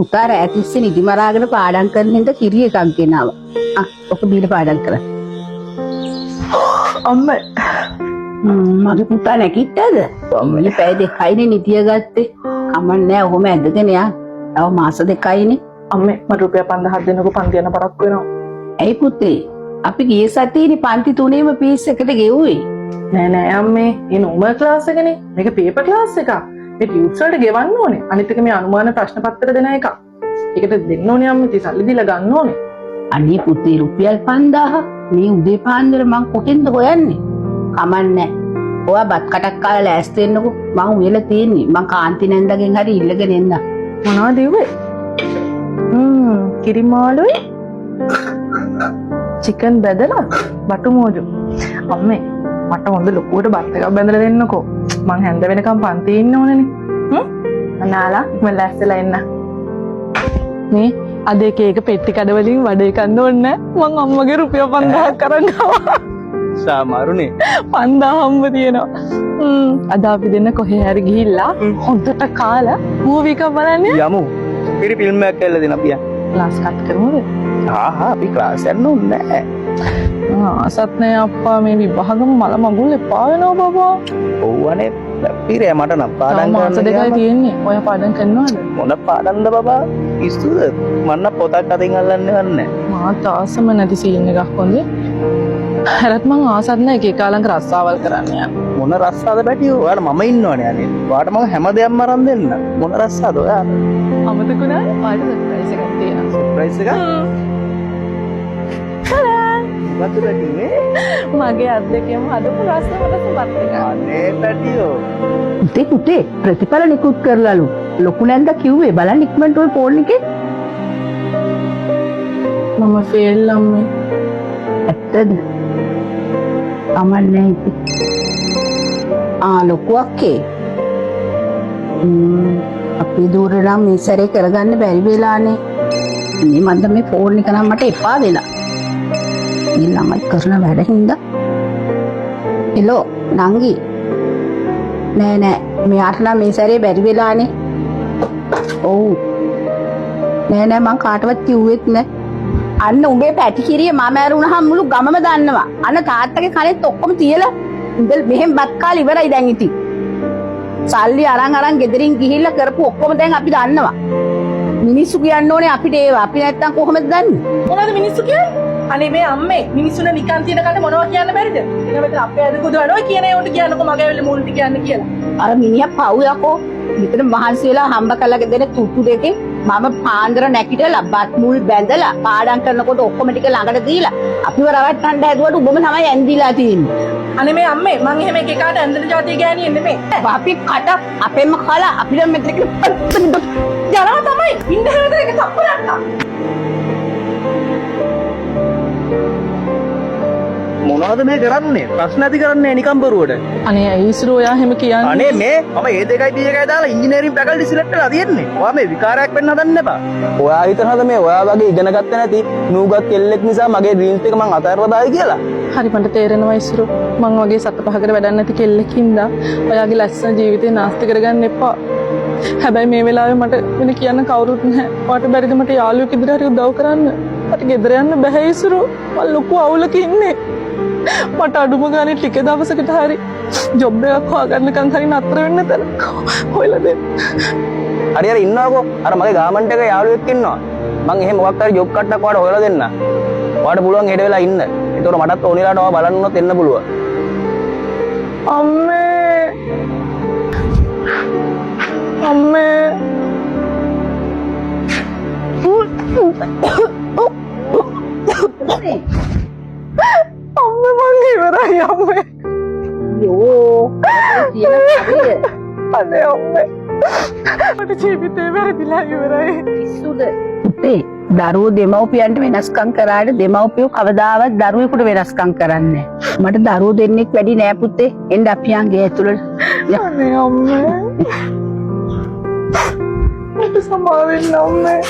පුතා රෑ තිස්සේ නිදි මරාගෙන පාඩම් කරන හින්දා කිරි එකක් ගෙනාවා. ආ ඔක බීලා පාඩම් කරන්න. අම්මේ. මගේ පුතා නැගිට්ටද? අම්මේ පැය දෙකයිනේ නිදිය ගත්තේ. කමක් නෑ ඔහොම ඇඳගෙන යන්. තව මාස දෙකයිනේ. අම්මේ මට රුපියල් 5000ක් දෙන්නකෝ, පන්ති යන පරක්කු වෙනවා. ඇයි පුතේ? අපි ගිය සතියේනේ පන්ති තුනේම ෆීස් එකට ගෙව්වේ. නෑ නෑ අම්මේ, ඒ නෝමල් ක්ලාස් එකනේ. මේක පේපර් ක්ලාස් එකක්. මේ ටියුට්ස් වලට ගෙවන්න ඕනේ. අනිත් එක මේ අනුමාන ප්‍රශ්න පත්‍ර දෙන එකක්. ඒකට දෙන්න ඕනේ අම්මේ, ඉතින් සල්ලි දීලා ගන්න ඕනේ. අනේ පුතේ, රුපියල් 5000 මේ උදේ පාන්දර මං කොහෙන්ද හොයන්නේ? කමක් නෑ. ඔයා බත් කටක් කාලා ලෑස්ති වෙන්නකෝ. මං උයලා තියෙන්නේ. මං කාන්ති නැන්දගෙන් හරි ඉල්ලගෙන එන්න. මොනවද ඉව්වේ? කිරිමාළුයි චිකන් බැදලා බටු මෝජු. අම්මේ මට හොඳ ලොකුවට බත් එකක් බැඳලා දෙන්නකෝ. මං හැන්ද වෙනකම් පන්ති ඉන්න ඕනේනේ. අනාලා ඉක්මන ලෑස්තිලා එන්න. මේ අද එක එක පෙට්ටි කඩ වලින් වඩේ කන්න ඕනේ. මං අම්මගේ රුපියල් 5000ක් අරන් ආවා. සාමාරුනේ. 5000 හම්බ තියෙනවා. අද අපි දෙන්න කොහේ හරි ගිහිල්ලා හොඳට කාලා මූවි එකක් බලන්න යමු. යමු. පිරි ෆිල්ම් එකක් ඇල්ල දෙන්න අපි යන්. Class cut කරමුද? ආහා, අපි ක්ලාස් යන්න ඕනේ නෑ. ආසත් නෑ අප්පා, මේ විභාගම මල මගුල් එපා වෙනවා බබා. ඔව් අනේ පිරේ, මට නම් පාඩම් තව මාස කරන්න දෙකයි ගියාම තියෙන්නේ. ඔයා පාඩම් කරනවද? මොන පාඩම්ද බබා? පිස්සුද? මං නම් පොතක් අතින් අල්ලන්නේවත් නෑ. මාත් ආසම නැති සීන් එකක් හොඳේ. හැරත් මං ආසත් නෑ එක එක ළඟ රස්සාවල් කරන්න යන්න. මොන රස්සාද පැටියෝ? ඔයාලා මම ඉන්නවනේ අනේ. ඔයාට මං හැම දෙයක්ම අරන් දෙන්න. මොන රස්සාද ඔයාට? අමතක වුණාද? ඔයාට සර්ප්‍රයිස් එකක් තියෙනවා. සර්ප්‍රයිස් එකක්? මොකද්ද පැටියෝ මේ? මගේ අත් දෙකෙන්ම හදපු රසම රස බත් එකක්. අනේ පැටියෝ. පුතේ පුතේ, ප්‍රතිඵල නිකුත් කරලාලු. ලොකු නැන්දා කිව්වේ බලන්න ඉක්මනට ඔය ෆෝන් එකේ. මම ෆේල් අම්මේ. ඇත්තද? කමක් නෑ ඉතින්. ආ ලොකු අක්කේ. අපේ දූර නම් මේ සැරේ කරගන්න බැරි වෙලානේ. මේ මන්ද මේ ෆෝන් එක නම් මට එපා වෙලා. මේ ළමයි කරන වැඩ හින්දා. හෙලෝ නංගි. නෑ නෑ, මෙයාට නම් මේ සැරේ බැරි වෙලානේ. ඔව්. නෑ නෑ, මං කාටවත් කිව්වෙත් නෑ. අන්න උඹේ පැටි කිරිය මම ඇරුණහම මුළු ගමම දන්නවා. අන්න තාත්තගේ කනෙත් ඔක්කොම තියලා උඹ මෙහෙම බත් කාලා ඉවරයි දැන් ඉතින්. සල්ලි අරන් අරන් ගෙදරින් ගිහිල්ලා කරපු ඔක්කොම දැන් අපි දන්නවා. මිනිස්සු කියන්න ඕනේ අපිට ඒවා. අපි නැත්තම් කොහොමද දන්නේ? මොනවද මිනිස්සු කියන්නේ? අනේ මේ අම්මේ, මිනිස්සුන්ට නිකන් තියෙන කට මොනවා කියන්න බැරිද? එන මෙතන අපේ අද කුදවනවා ඔය කියන ඒවට කියන්නකෝ මගේ ඇවිල්ලා මූණ ටික කියන්න කියලා. අර මිනිහා පව් යකෝ. මෙතන මහන්සි වෙලා හම්බ කරලා දෙන තුට්ටු දෙකෙන් මම පාන්දර නැගිටලා බත් මුල් බැඳලා පාඩම් කරනකොට ඔක්කොම ටික ළඟට දීලා අපිව රවට්ටන්න හැදුවට උඹම තමයි ඇන්දිලා තියෙන්නේ. අනේ මේ අම්මේ, මං එහෙම එක එකාට ඇන්දෙන ජාතිය ගෑණියෙ නෙමෙයි. අපි කට අපෙන්ම කලා අපිට මෙතන යනවා තමයි. ඉන්න හැමදේම එක තප්පරයක්. මොනවද මේ කරන්නේ? ප්‍රශ්න ඇති කරන්නේ නිකන් බොරුවට. අනේ ඇයි ඉසුරු ඔයා එහෙම කියන්නේ? අනේ මේ මම ඒ දෙකයි බී එකයි දාලා ඉංජිනේරින් ෆැකල්ටි සිලෙක්ට් වෙලා තියෙන්නේ. ඔයා මේ විකාරයක් වෙන්න හදන්න එපා. ඔයා හිතනවද මේ ඔයා වගේ ඉගෙන ගත්තේ නැති නූගත් කෙල්ලෙක් නිසා මගේ ඩ්‍රීම්ස් එක මං අතහැරලා දායි කියලා? හරි, මට තේරෙනවා ඉසුරු. මං වගේ සත පහකට වැඩක් නැති කෙල්ලෙක් හින්දා ඔයාගේ ලස්සන ජීවිතේ නාස්ති කරගන්න එපා. හැබැයි මේ වෙලාවේ මට වෙන කියන්න කවුරුත් නැහැ. ඔයාට බැරිද මට යාළුවෙක් විදිහට හරි උදව් කරන්න? මට ගෙදර යන්න බැහැ ඉසුරු. මං ලොකු අවුලක ඉන්නේ. මට අඩුම ගානේ ටික දවසකට හරි ජොබ් එකක් හොයාගන්නකන් හරි නතර වෙන්න තැන හොයලා දෙන්න. හරි හරි, ඉන්නවකෝ. අර මගේ ගාමන්ට් එකේ යාළුවෙක් ඉන්නවා. මං එහෙම මොකක් හරි ජොබ් කට්ටක් ඔයාට හොයලා දෙන්න. ඔයාට පුළුවන් හෙට වෙලා ඉන්න. ඒතකොට මටත් ඕන වෙලාවට ඔයා බලන්න උනොත් එන්න පුළුවන්. අම්මේ අම්මේ. අම්මේ මං ඉවරයි අම්මේ. යෝ කියන හරිය. අනේ අම්මේ, මට ජීවිතේ වැරදිලා ඉවරයි. පිස්සුද පුතේ? දරුවෝ දෙමව්පියන්ට වෙනස්කම් කරාට දෙමව්පියෝ කවදාවත් දරුවෙකුට වෙනස්කම් කරන්නේ නෑ. මට දරුවෝ දෙන්නෙක් වැඩි නෑ පුතේ. එන්න අපි යන් ගේ ඇතුළට. අනේ අම්මේ, මට සමා වෙන්න අම්මේ.